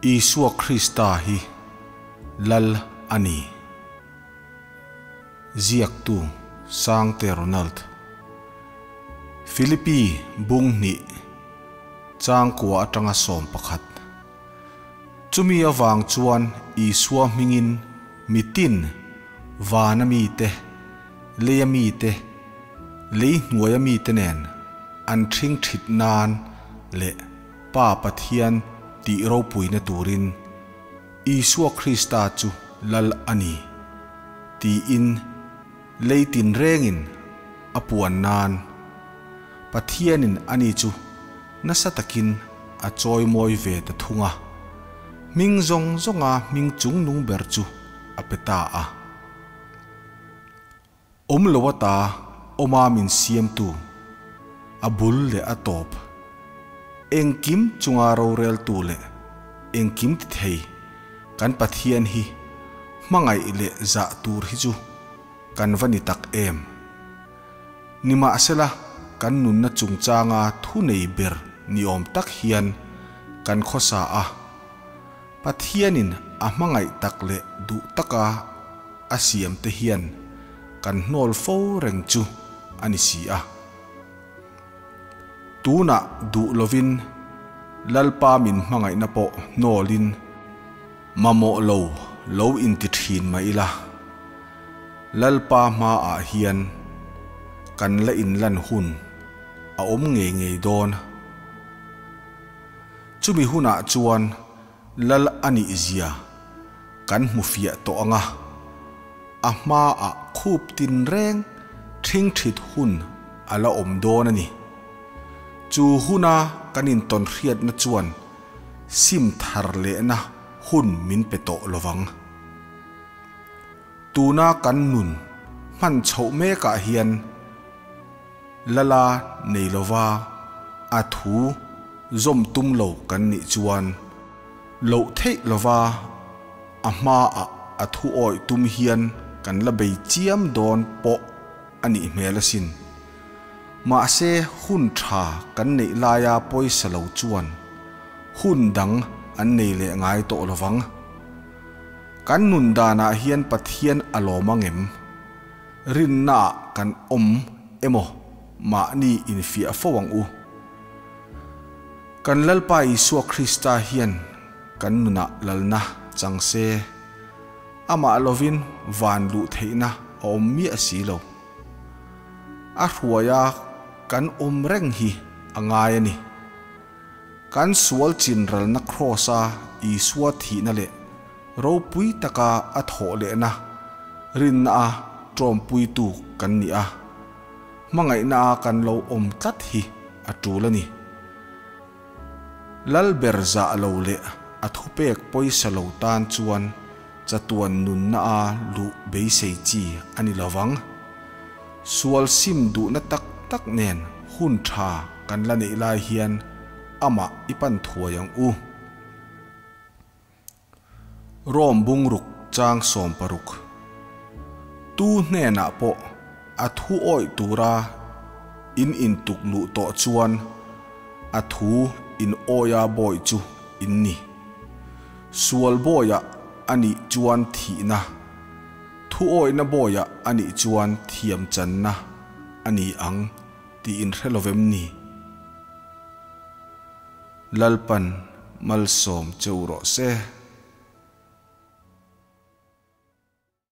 Isua Krista hi Lal a ni. Ziaktu Sangte Ronald. Philippi bung hnih changkua atanga 11. Chumi avang chuan Isua hmingin mitin vana mite, leia mite, lei hnuaia mite nen an thing thit nan leh Pa Pathian tih ropuina turin Isua Krista chu Lal a ni tiin lei tinrengin a puan nan Pathianin ani chu nasa takin a chawimawi ve ta thung a, hming zawng zawnga hming chungnung ber chu a pe ta a. Awm lo ata awma min siamtu, a bul leh a tawp, engkim chunga roreltu leh engkim ti thei kan Pathian hi hmangaih leh zah tur hi chu kan va ni tak em. Nimahsela kan nunna chungchanga thu nei ber ni awm tak hian kan khawsa a, Pathianin a hmangaih tak leh duh taka a siam te hian kan hnawl fo reng chu a ni si a. Tunah duh lovin Lalpa min hmangaihna pawh hnawlin mamawh lo lo inti thin mah ila, Lalpa hmaah hian kan la inlan hun a awm ngei ngei dawn. Chumi hunah chuan Lal a nih zia kan hmu fiah tawh ang a, a hmaah khup tinreng thing thit hun a la awm dawn a ni. Chu huna kan intawn hriatna chuan sim thar lehna hun min pe tawh lovang. Tuna kan nun hman chhoh mekah hian Lala nei lova a thu zawm tum lo kan nih chuan loh theih lova a hmaah a thu awih tum hian kan la bei chiam dawn pawh a nih hmel asin. Mahse hun tha kan neih laia pawisa lo chuan hun dang an nei leh ngai tawh lovang. Kan nun danah hian Pathian a lawm angem? Rinnaah kan awm emaw mahni infiah fo ang u. Kan Lalpa Isua Krista hian kan nunah lalna chang se, amah lovin van luh theihna a awm miah si lo. A hruaia kan awm reng hi a ngai a ni. Kan sual chinralna Kraws-a Isua thihna leh ropui taka a thawh lehna rinna a ṭawmpuitu kan ni a, hmangaihna a kan lo awm tlat hi a ṭul a ni. Lal ber zah lo leh a thupek pawisa lo tan chuan chatuan nunna a luh beisei chi a ni lovang. Sual sim duhna tak tak nen hun tha kan la neih lai hian amah i pan thuai ang u. Rom bungruk chang 16. Tu hnenah pawh a thu awih tura in intuk luh tawh chuan a thu in awia bawi chu in ni. Sual bawiah a nih chuan thihna, thu awihna bawiah a nih chuan thiam channa a ni ang tih in hre lovem ni? Lalpan malsawm che u rawh se.